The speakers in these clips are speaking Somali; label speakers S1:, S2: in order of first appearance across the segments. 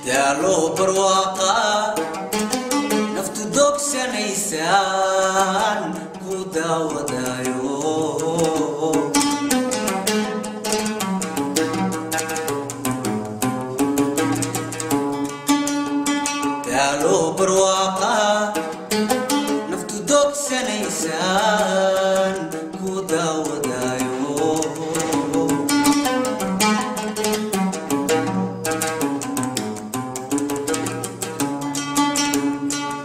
S1: Daaloo barwaaqa naftu dogsanaysaan ku daawadaayo. Daaloo barwaaqa naftu dogsanaysaan ku daawadaayo.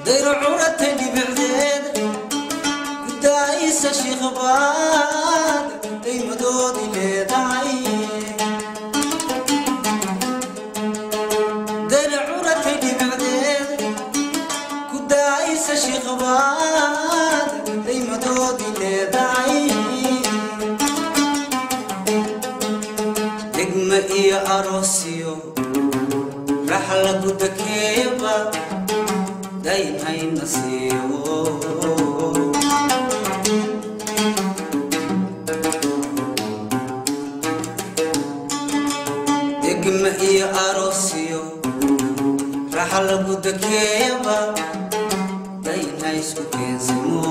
S1: Dayro curatay dhibicdeed gudaaysa shiikhbaad daymadoodii leedahay. Dayro curatay dhibicdeed gudaaysa shiikhbaad daymadoodii leedahay. Degma iyo aroosiyo raxla gudakeeba dayn hayna siiyo. Degma iyo aroosiyo raxla gudakeeba dayn haysku keensimo.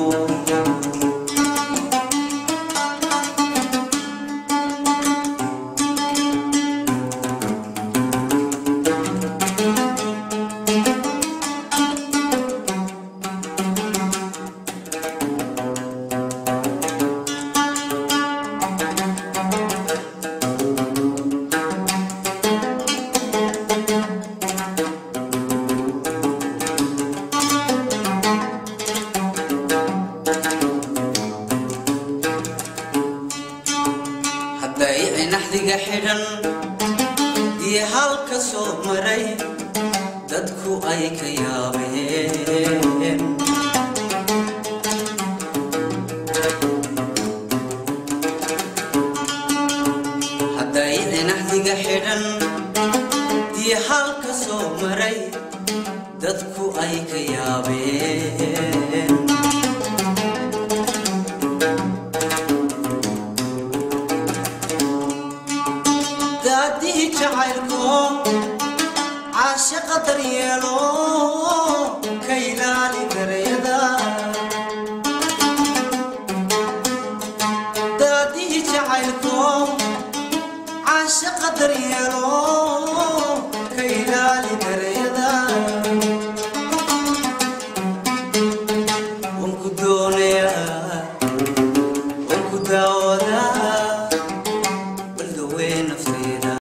S1: Hadday cinaxdiga xidhan iyo halka soo maray dadku ay ka yaabeen. Hadday cinaxdiga xidhan iyo halka soo maray dadku ay ka yaabeen. Daadihii jacaylko caashaqa daryeelo ka ilaali daryada. Daadihii jacaylko caashaqa daryeelo